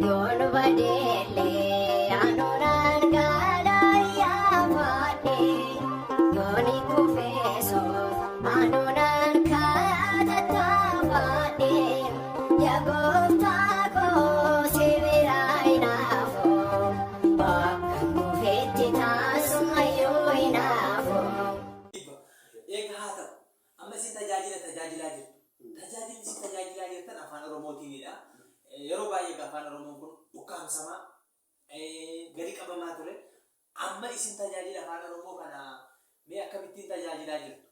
Yoon badeellee anuunaan gaadhaa yaafadhe yoon kufeesoo anuunaan kaatattaafadhe yaa gooftaa koo si biraa hin hafu bakka kufeetti taasuma yoo hin hafu. Egaa haa ta'u. Amma isin tajaajila tajaajilaa jirtu. Tajaajilli isin tajaajilaa jirtan Afaan Oromootiinidha. Yeroo baay'ee egaa Afaan Oromoon kun ukkaamsamaa, gadi qabamaa ture. Amma isin tajaajila Afaan Oromoo kana mee akkamittiin tajaajilaa jirtu?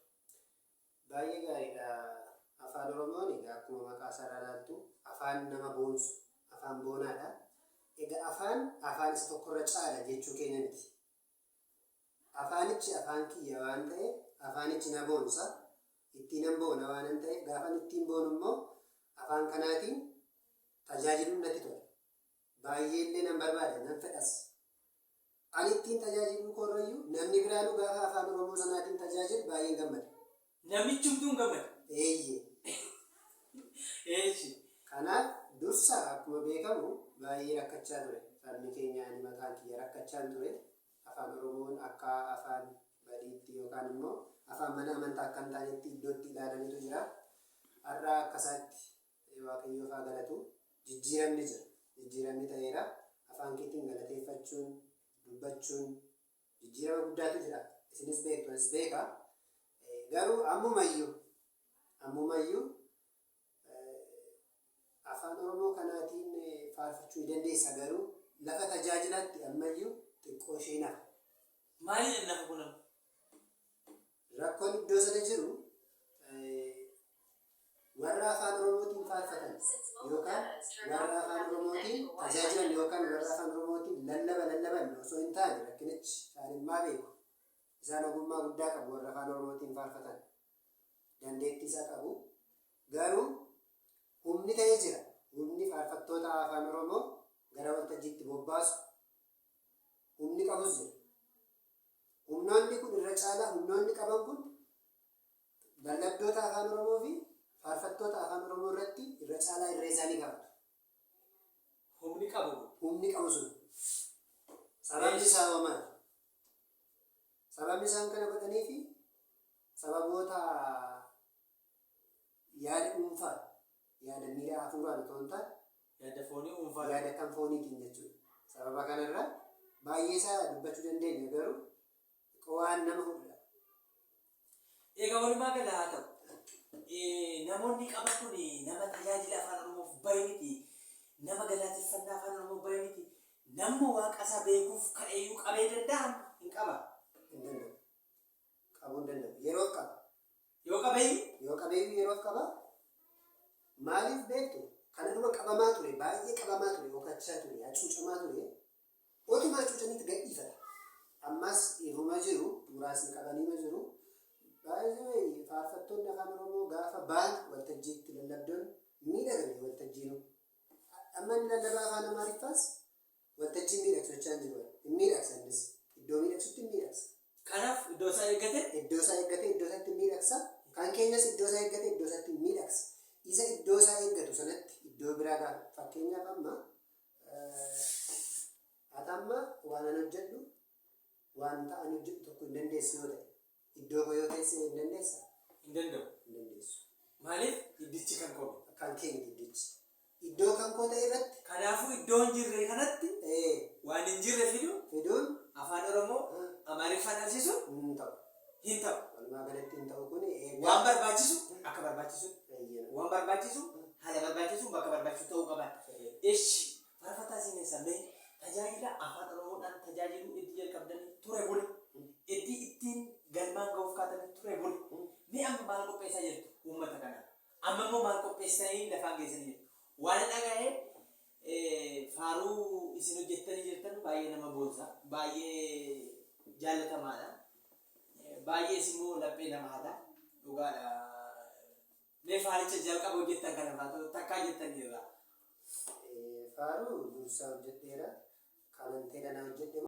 Baay'ee gaariidha. Afaan Oromoon egaa akkuma maqaa isaarraa ilaaltu afaan nama boonsu, afaan boonaadha. Egaa afaan afaan isa tokkorra caala jechuu keenya miti. Afaanichi afaan kiyya waan ta'eef afaanichi na boonsa, ittiinan boona waanan ta'eef gaafan ittiin boonu immoo afaan kanaatiin tajaajiluun natti tola. Baay'eellee nan barbaada, nan fedhas. Ani ittiin tajaajiluu koorrayyuu namni biraanuu gaafa Afaan Oromoo sanaatiin tajaajilu baay'een gammada. Namichumtuu hin gammada. Eeyyee. Eeshi. Kanaaf dursa akkuma beekamu baay'ee rakkachaa ture. Sabni keenya ani mataan kiyya rakkachaan ture. Afaan Oromoon akka afaan badiitti yookaan immoo afaan mana amantaa akka hin taanetti iddoo itti ilaalanitu jira. Har'a akkasaatti Waaqayyoof haa galatu. Jijjiiramni jira. Jijjiiramni ta'eera. Afaan keetiin galateeffachuun, dubbachuun jijjiirama guddaatu jira. Isinis beektu, anis beeka. Garuu ammumayyuu ammumayyuu Afaan Oromoo kanaatiin faarfachuu ni dandeessa garuu lafa tajaajilaatti ammayyuu xiqqoo ishee nafa. Maaliidha nafa kun amma? Rakkoon iddoo sana jiru warra Afaan Oromootiin faarfatan yookaan warra Afaan Oromootiin tajaajilan yookaan warra Afaan Oromootiin lallaba lallaban osoo hin taane rakkinichi isaan immaa beeku. Isaan ogummaa guddaa qabu warra Afaan Oromootiin faarfatan. Dandeettii isaa qabu. Garuu humni ta'ee jira. Humni faarfattoota Afaan Oromoo gara waltajjiitti bobbaasu humni qabus jira. Humnoonni kun irra caalaa humnoonni qaban kun lallabdoota Afaan Oromoo fi faarfattoota Afaan Oromoo irratti irra caalaa irree isaanii kaa'atu. Humni qabu kun. Humni qabu sun. Sababni isaa hoo maali? Sababni isaan kana godhaniifi sababoota yaada dhuunfaa, yaada miira hafuuraan otoo hin taane, Yaada foonii dhuunfaa. yaada kan fooniitiin jechuudha. Sababa kanarraa baay'ee isaa dubbachuu dandeenya garuu waan nama hudhudha. Egaa walumaa gala haa ta'u. Namoonni qaban kun nama tajaajila Afaan Oromoof bahe miti. Nama galateeffannaa Afaan Oromoof bahe miti. Namuma waaqa isaa beekuuf ka'eeyyuu qabee danda'am hin qaba. Hin danda'u. Qabuu hin danda'u. Yeroof qaba. Yoo qabeeyyuu? Yoo qabeeyyuu yeroof qaba. Maaliif beektu? Kana dura qabamaa ture, baay'ee qabamaa ture, dhokachaa ture, hacuucamaa ture. Otuma hacuucaniitti gadhiifata. Ammas ifuma jiru, muraasni qabaniima jiru. Baay'ee faarfattoonni Afaan Oromoo gaafa ba'an waltajjiitti lallabdoonni miidhagame waltajjiinuu. Amma inni lallabaa Afaan Amaariffaas waltajjii miidhagsu jechaa hin jiru. Hin miidhagsa innis. Iddoo miidhagsutti hin miidhagsa. Kanaaf iddoo isaa eeggate. Iddoo isaa eeggatee iddoo isaatti hin miidhagsa. Kan keenyas iddoo isaa eeggatee iddoo isaatti hin miidhagsa. Isa iddoo isaa eeggatu sanatti iddoo biraa gaafa fakkeenyaaf amma ati amma waan an hojjedhu wanta ani hojjedhu tokko hin dandeessu yoo ta'e iddoo koo yoo teesse hin dandeessaa? Hin danda'u. Hin dandeessu. Maaliif? Iddichi kan koo miti. Kan kee miti iddichi. Iddoo kan koo ta'e irratti. Kanaafuu iddoo hin jirre kanatti waan hin jirre fidu fiduun Afaan Oromoo Amaariffaan dhalchisuun hin ta'u. Hin ta'u. Walumaa galatti hin ta'u kun egaa. Waan barbaachisu akka barbaachisutti, waan barbaachisu haala barbaachisuun bakka barbaachisu ta'uu qaba. Eshi Faarfataa Siinessa mee tajaajila Afaan Oromoodhaan tajaajiluu eddii jalqabdanii ture bule, eddii ittiin galmaan ga'uuf kaatanii ture bule. Mee amma maal qopheessaa jirtu uummata kanaaf? Amma immoo maal qopheessitanii lafaan geessanii jirtu? Waanan dhagahe faaruu isin hojjettanii jirtan baay'ee nama boonsa, baay'ee jaallatamaadha. Baay'ees immoo laphee nama hata. Dhugaadha. Mee faaricha jalqaba hojjettan kana faa takkaa jettanii irraa. Faaruu dursa hojjedheera. Kanan teelanaa hojjedhe.